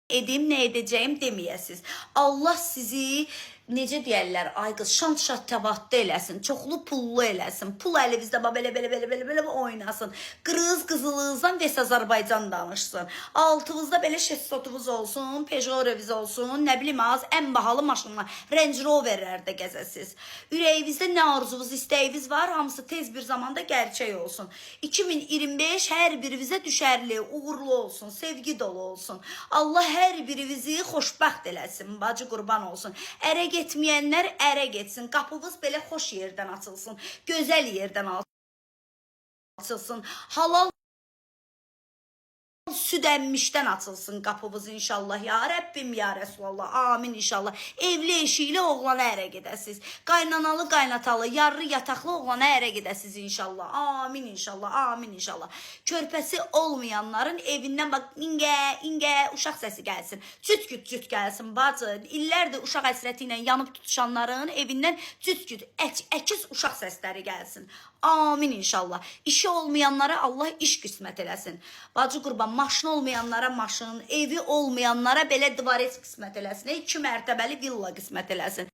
Edim, nə edəcəyim deməyəsiz. Allah sizi, necə deyərlər, ay qız, şan şad təvatlı eləsin, çoxlu pullu eləsin. Pul əlinizdə bax belə belə belə belə belə oynasın. Qırız qızılınızdan Ves Azərbaycan danışsın. Altınızda belə 600-umuz olsun, Peugeot-niz olsun, nə bilim az ən bahalı maşınlar, Range Rover-lərdə gəzəsiz. Ürəyinizdə nə arzunuz, istəyiniz var, hamısı tez bir zamanda gerçək olsun. 2025 hər birimizə düşərli, uğurlu olsun, sevgi dolu olsun. Allah hər birimizi xoşbəxt eləsin, bacı qurban olsun. Ərə getməyənlər ərə getsin. Qapınız belə xoş yerdən açılsın, gözəl yerdən açılsın. Halal süd əmmişdən açılsın qapınız inşallah. Ya Rəbbim, ya Rəsulallah. Amin inşallah. Evli eşikli oğlana ərə gedəsiz. Qaynanalı, qaynatalı, yarı yataqlı oğlana ərə gedəsiz inşallah. Amin inşallah. Amin inşallah. Körpəsi olmayanların evindən bax ingə, ingə uşaq səsi gəlsin. Cüt küt cüt gəlsin bacı. İllərdir uşaq həsrəti ilə yanıb tutuşanların evindən cüt küt əkiz uşaq səsləri gəlsin. Amin inşallah. İşi olmayanlara Allah iş qismət eləsin. Bacı qurban, maşın olmayanlara maşın, evi olmayanlara belə dvarets qismət eləsin. 2 mərtəbəli villa qismət eləsin.